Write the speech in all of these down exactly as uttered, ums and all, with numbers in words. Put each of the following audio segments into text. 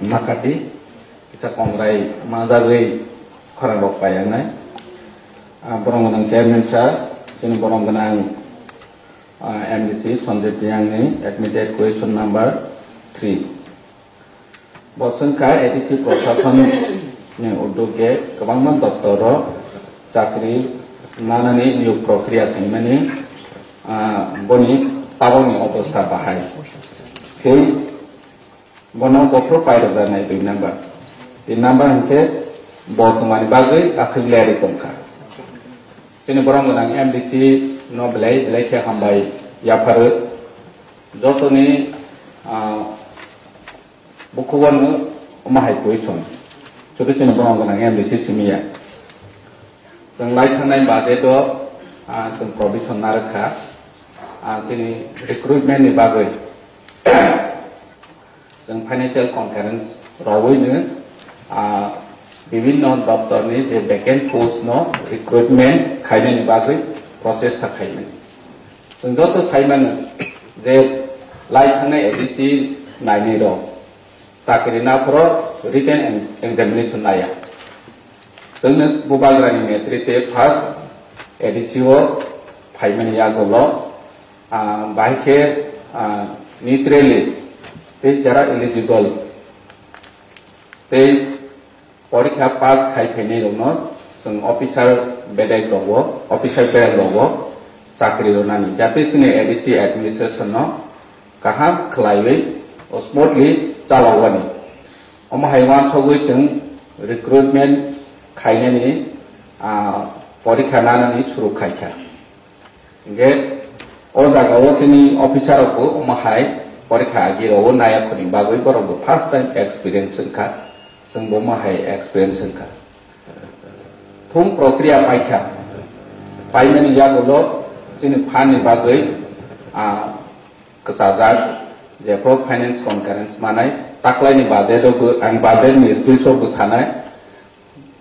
Makati, kisa kongrai majagwi khorang rok payangnai. Ah, borom gwnang chairman sir, chini borom gwnang, ah, M D C Sanjay Tiyang ni admitted question number three. Bo swngkha A D C Prashasan ni uddog ge kwbangma doptor o chakri nanani niyog prokriya khaimani, ah, boni tabokni obostha bahai. Khe bono bophuru pairok jaknai dui number. Tin number hinkhe bo tongmani bagwi aswk leri tongkha. Chini borom gwnang M D C no belai belai khe hambai yapharo. Jotoni, ah, bukhugwano omo hai question. Chutu chini borom gwnang M D C simi ya. Chwng lai thangnai budget o, ah, chwng provision narwkha. Ah, chini recruitment ni bagwi chwng financial concurrence rwino, ah, bibhinno doptor ni je vacant post no recruitment khainani bagwi prochesta khaimani. Chwng joto saimano je lai thangnai A D C nainai rok chakri naphoro written em-, examination naiya. Chwngno Bubagrani netrite first A D C o phaimani yagulo, ah, bahai khe, ah, neutrally tei jara eligible tei porikha pass khai phainai rokno chwng officer bedek rogo, officer bedek rogo chakri rwnani. Jate chini A D C administration no kaham khwlaiwi o smoothly chalawani. Omo hai uansugwi chwng recruitment khainani, ah, porikha nanani suru khaikha. Hinkhe o jagao chini officer rokbo omo hai porikha agi rwo naiyakhorni bagwi borokbo first time experience wngkha, chwngbo omo hai experience wngkha. Thung prokriya paikha, paimani yagulo chini phanni bagwi, ah, kwchajak, jephru finance concurrence manai, taklaini budget o bo, ang budget ni speech o bo sanai,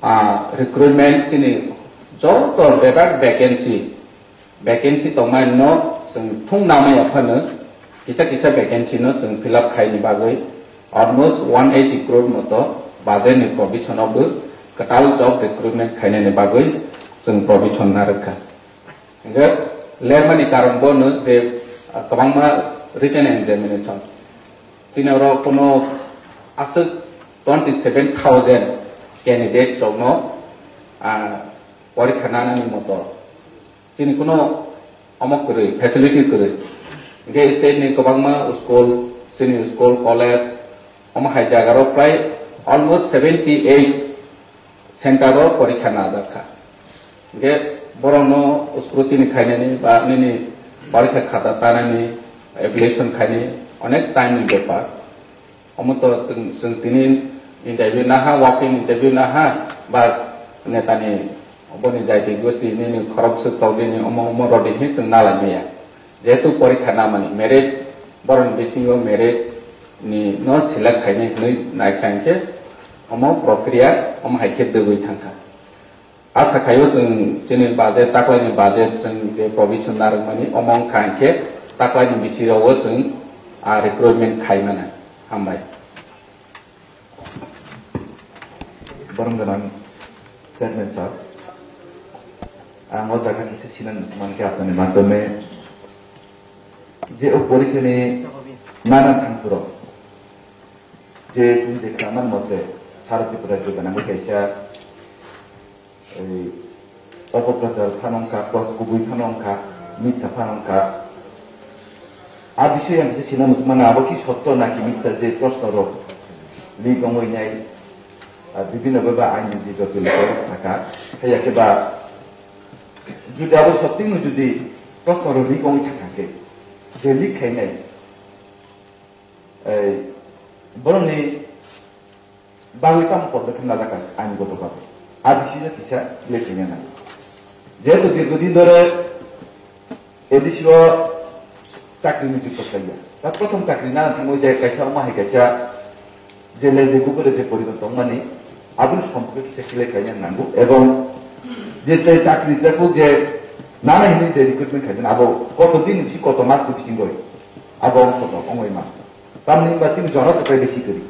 ah, recruitment chini joto bebak vacancy, vacancy tongmani no chwng thung namaya phano kisa kisa vacancy no chwng fill up khaini bagwi almost one eighty crore moto budget ni provision o bo kwtal job recruitment khainani bagwi chwng provision narwkha. Hinkhe lermani karon bono je, ah, kwbangma written examination. Chini oro kono aswk twenty seven thousand candidates rokno, ah, porikha nanani moto. Chini kono omo kwrwi, facility kwrwi. Hinkhe state ni kwbangma school, chini school, college, omo hai jaga rok prai almost seventy eight center o porikha najak kha. Hinkhe borokno scrutiny khainani ba nini porikha khata tanani, evaluation khainani onek time ni bepar. Omo to chwng, chwng tini interview naha, walk-in interview naha, ba netani boni jaiti gosti nini khorok swk togdini omo omo rodi hin chwng nalai maya. Jehetu porikha namani merit, borokni bisingo merit ni no select khainai hinwi naikha hinkhe omo prokriya omo hai khe dwgwi thangkha. Asa khaio chwng chini budget, taklaini budget chwng je provision narwkmani omo wngkha hinkhe taklaini bisirogo chwng, ah, recruitment khaimana. Hambai. Borom gwnang chairman sir, ang o jaga kisa sinani mankhe apnani madhyome je o porikhani nana thangphuru je twi je khlaimani mote sara Tripura je gwnangwi kaisa ei, opopachar phano wngkha, plus kubui phano wngkha, mitha phano wngkha. A bising ang kisa sina muchung mano, abo ki sotto na ki mitha je proshno rok leak wngwi nai, ah, bibhinno bhai ba aini je joto leader rok sakha, haiya khe ba jodi abo sotto no jodi proshno rok leak wngwi thangkha khe, je leak khainai, ei, borokni bagwi tamo podokhe najak kha ani goto bagwi. A D C no kisa le khaina nango. Jehetu dirghodin dhore A D C o chakri nijukto khlaiya. Ta prothom chakri nana thangwi je kaisa omo hai kaisa je le je gubure je porigon tongmani aboni somporke kisa kile khaina nango. Ebong je je chakri dako je nana hinwi je recruitment khaimani abo koto din bisi koto mas ni bisingo abo ongsoto ongoi ma. Tamni wngkha chini jora kwtai bisi kwrwi.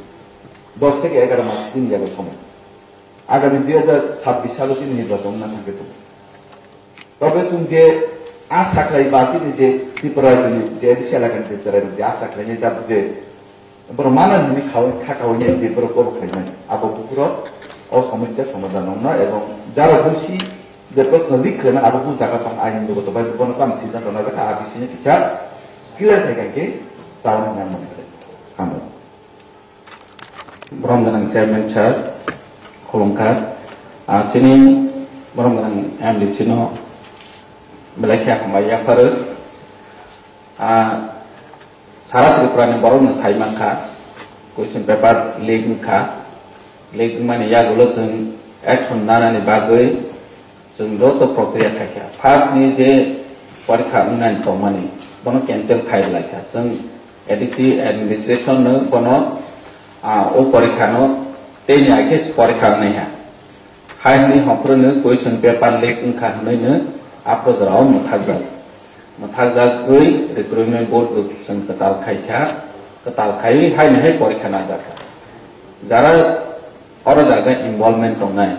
dos theke egaro mas tin jaga somoi. Agami dui hajar sabbish salo chini nirbachon wngna thangkhe tongo. Tobe chwng je asa khlai ba chini je Tripura rajyoni je A D C elakani je chwrairok je asa khlainai tabuk je borok mana hwnwi khaui kha khaui nai je borok obo khlaimani. Abo bukurok o somosya somadhan wngna ebong jara busi je proshno rik khlaimani abo bujaga tong aini jogoto bai bono tamo siddhanto najak kha a bisingni kisa clear khai kha khe chaui nang mani khlai. Hambai. Borom gwnang chairman sir, khulumkha. Ah, chini borom gwnang M D C no belai khe hambai yapharo. Ah, sara Tripura ni borok no sai mankha, question paper leak wngkha, leak wngmani yagulo chwng action nanani bagwi chwng joto prokriya khaikha. First ni je porikha wngnani tongmani, bono cancel khai laikha. Chwng A D C administration no bono, ah, o porikha no tei ni aikhe porikha wngnaiha. Hai hwnwi hongkhorno question paper leak wngkha hwnwi no aphro jorao mwthakjak. Mwthakjagwi recruitment board bo chwng kwtal khaikha, kwtal khaiwi haino hai porikha najakha. Jara oro jaga involvement tongnai,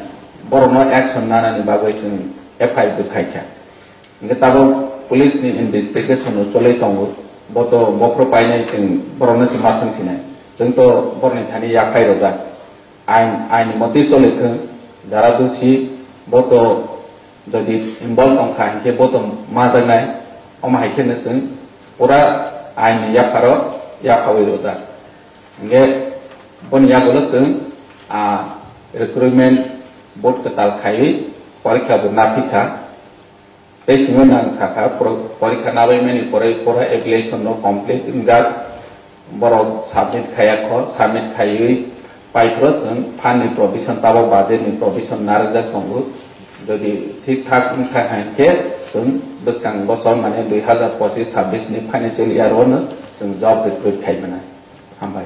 borokno action nanani bagwi chwng F I R bo khaikha. Hwnkhe tabuk police ni investigation no cholwi tongo, bo to bophro painai chwng borokno se ma swng sinai. Chwng to borokni thani yaphai rwjak. Ain, ain motwi choli thwng, jara dusi bo to jodi involve tongkha hinkhe bo to majaknai, omo hai kheno chwng pura ain ni yapharo yaphawi rwjak. Hinkhe boni yagulo chwng, ah, recruitment board kwtal khaiwi porikha bo naphikha. Tei simi nang sakha, pro-, porikha nabaimani pore pura evaluation no complete wngjak, borok submit khaiya kho, submit khaiwi paiphro chwng fund ni provision, tabok budget ni provision narwkjak tongo. Jodi thik thak wngkha hinkhe chwng bwskang bosor mane dui hazar pochis sabbish ni financial year o no chwng job recruit khai mano. Hambai.